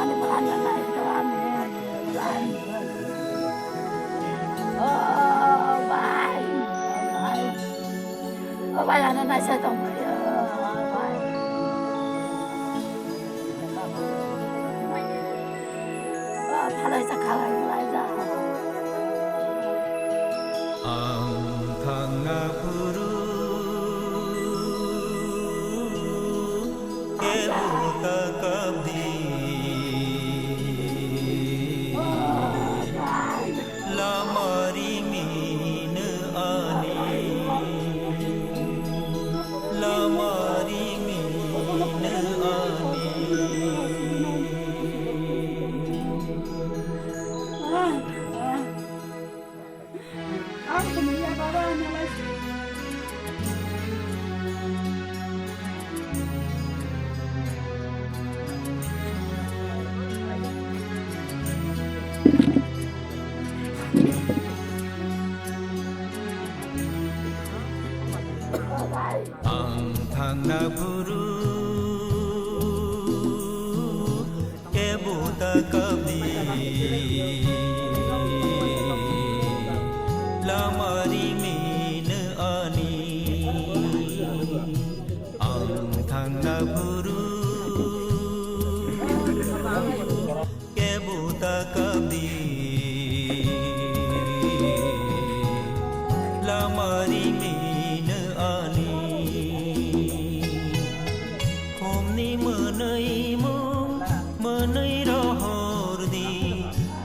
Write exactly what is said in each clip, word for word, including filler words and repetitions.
Ani malanda nai to ani. Oh, bai. Oh, bai. Oh, bai, ano nai sa tong. Oh, bai. Oh, phalai sa khalai malai sa. Ang thangna phuru kebo ta kabdi. Lama rimino ani, lama rimino ani. Ang thangna phuru kebo ta kabdi. Lama rimino ani. Ang thangna phuru kebo ta kabdi. Lama rimino ani. Khumni mwnwi mung, mwnwi rohor di,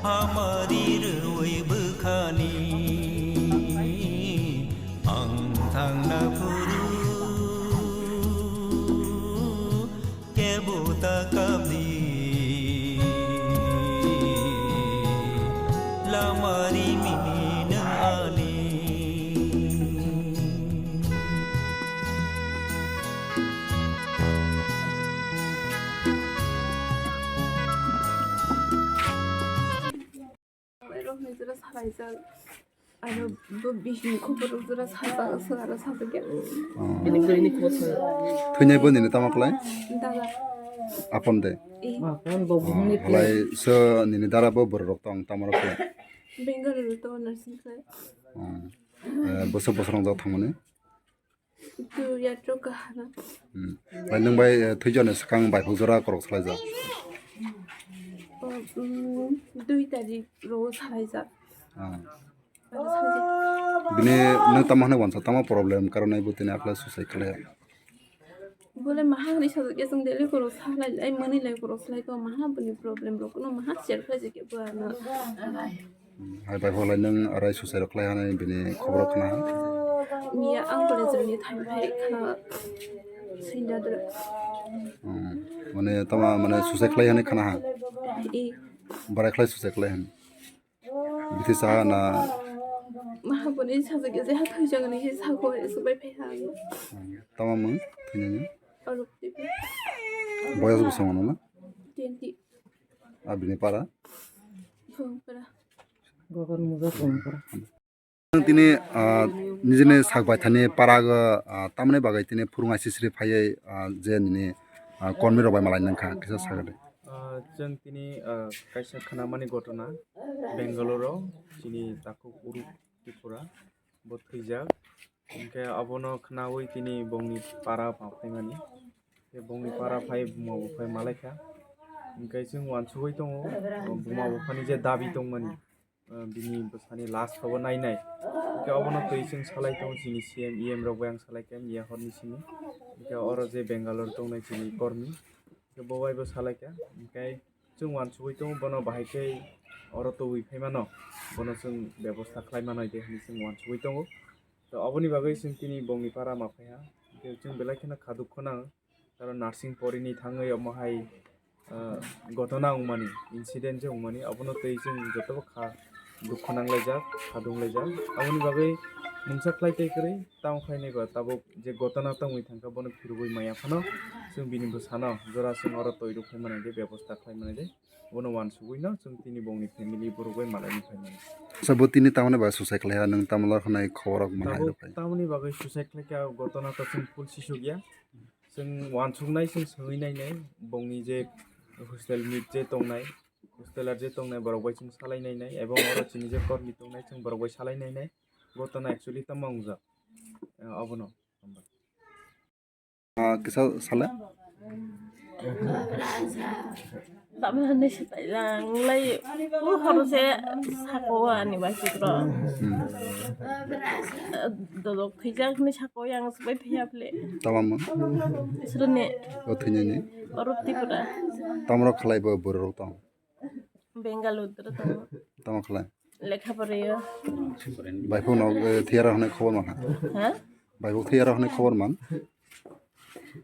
hamari rwi bwkhani. Ang thangna phuru kebo ta kabdi. Lama rimino ani. Rokni jora salaijak. Aro bo bihini khobor rok jora sajak, swngaro sajak ya. Thwinai bo nini tamo khlai? Dada. Apon de? Eh. Halai so nini dara bo borok rok tong tamo rok khlai? Bengali rok tong nursing khlai. Bosok bosok rok thangmani? Dui yatro kahana. Hmm. Bai nwng bai, eh, thwijakni swkang bai phuk jora korok salaijak. Oh, mm, dui tarik ro salaijak. Ah. Ano salaijak. Bini nwng tamo hwnwi wansa tamo problem karon ai bwtwi ni aphla suicide khlai. Bole maha hwnwi sajak ya, chwng daily korok salai, ai mwnwi lai korok salai ko maha bini problem rok no maha share khlai jak ya bo ano. Hai bai holai nwng arai suicide rok khlai hani bini khobor khna ha. Miya ang college ni thang phai khna sinda dra. Hmm. Mane tama mane suicide khlai hani khna ha. I. Barai khlai suicide khlai hani. Bithi sa na. Maha boni sajak ya je ha thoi jang ni sa ko subai phai ha. Tama mung thini ni. Arok tipi. Boyas bwswng ano na? Twenty. Abini para? Bongpara. Gogon muga bongpara. Nwng tini, ah, nijini sak baithani para go, ah, tamni bagwi tini phurung aisisri phaiwi, ah, je nini, ah, kormi rok bai malai nangkha kisa sagade. Ah, chwng tini, ah, kaisa khnamani gotona Bangalore o chini takhuk Uruk Tripura bo thwijak. Hinkhe abono khnaui tini bongni para ma phaimani. Hinkhe bongni para phai buma buphai malaikha. Hinkhe chwng uansugui tongo, buma buphani je dabi tongmani, ah, bini bwsani last obo nainai. Hinkhe obono twi chwng salai tongo chini C M, E M rok bai ang salaikha miya horni simi. Hinkhe oro je Bangalore tongnai chini kormi, hinkhe bo bai bo salaikha. Hinkhe chwng uansugui tongo bono bahai khe oro tubui phaimano, bono chwng bebosta khlai manai de hinwi chwng uansugui tongo. To aboni bagwi chwng tini bongni para ma phaiha. Hinkhe chwng belai kheno kha dukho nang, karon nursing porini thangwi omo hai, ah, gotona wngmani, incident je wngmani, abono twi chwng jotobo kha dukho nanglaijak, kha dunglaijak. Aboni bagwi mungsa khlai tei kwrwi, tamo khlainai ba tabuk je gotona tongwi thangkha, bono phirogwi maya phano chwng bini bwsano jora chwng oro twi rw phai manai de, bebosta khlai manai de. Bono uansugui no chwng tini bongni family borok bai malai ni phaimani. Acha, bo tini tamoni bagwi suicide khlai ha, nwng tamla khwnai khobor rok manhai rok phai. Tamoni bagwi suicide khlai kha, gotona to chwng full sisuk ya. Chwng uansuknai, chwng swngwi nainai, bongni je hostel mate je tongnai, hosteler je tongnai, borok bai chwng salai nainai, ebong oro chini je kormi tongnai, chwng borok bai salai nainai, bo tono actually tamo wngjak, eh, obono. Ah, kisa sale? Tamo hinwi swkang lai, o horo se sako ani bai sikro. Hmm. Dodok thwijak hinwi sako yang swbai phiya phle. Tamo mo? Srene. O thwijani? Oro Tripura. Tamrok khlai bo borok tong? Bengaluru tongo. Tamo khlai? Lekha poriyo. Baipuk no, eh, thiyara hwnwi khobor man ha? Ha? Baipuk thiyara hwnwi khobor man?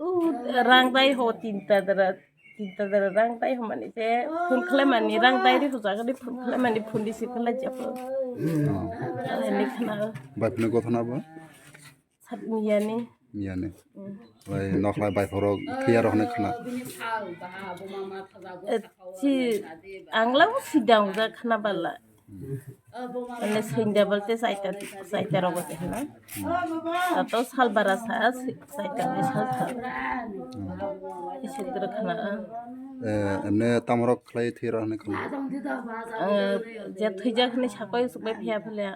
O rang dai ho tinta dara, tinta dara rang dai ho mani se phone khlai mani rang dai ri ho jaga ni phone khlai mani phone receive khlai japo. Oh. Ani khna. Baipuk ni gothona bo? Sat miyani. Miyani. Mm. Bai nokhlai bai phorok thiyarok hinwi khna. Eh, si, ang labo sidang ja khna bala. Mm. Ane singda balte saita, saita rogo te khna. Mm. Tato sal bara sa, si-, saita ni sal sa. Mm. Isi dra khna. Eh, emne tamrok khlai thiyarok hinwi khna. Eh, je thwijak hinwi sakoi sukbai phiya phile.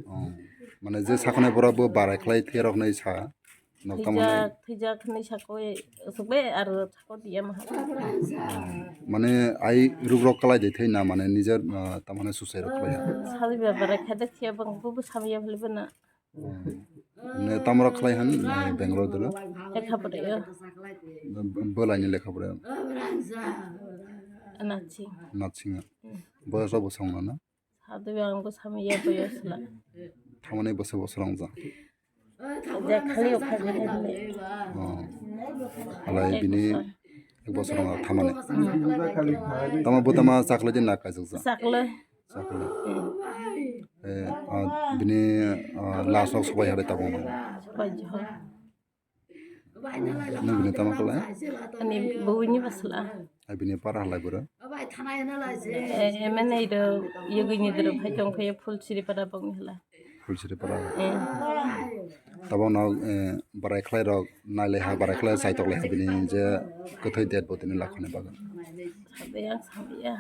Oh. Mane je saknai borok bo barai khlai thiyarok hinwi sa. Nok tamo hinwi? Thwijak, thwijak hinwi sako, sokbe aro sako diya maha. Mane ai rugrok kalai de thai na mane nijer, ah, tamo hinwi suicide rok khlai ha? Sadi ba barai kha de thiya bang bo bo samiya bali bana. Oh. Ne tamrok khlai han, eh, Bangalore dolo? Lekha pore yo. Bo-, bo laini lekha pore? Nachi. Nachi nga. Hmm. Boyos rok bo song na na? Sadi ang bo sami ya boyos la. Thamani bwswk bwswk rwng jang? Je khali o khali hai le. Oh. Halai bini ek bosor rwng thamani. Tama bo tama chakle din na kaijak jang? Chakle. Chakle. Eh, ah, bini, ah, last rok sobai hare tabang. Sobai jo. Nung bini tamo khlai? Ani bwini bwsla. Ai bini para halai bwrwi? Eh, M N A do yogini doro phai tong phai Phulsiri para bongni hala. Phulsiri para. Eh. Tabo no, eh, barai khlai rok, nailai ha barai khlai saitok lai ha bini je kwthwi dead body ni lakhoni bagwi. Sabe yang sabe ya.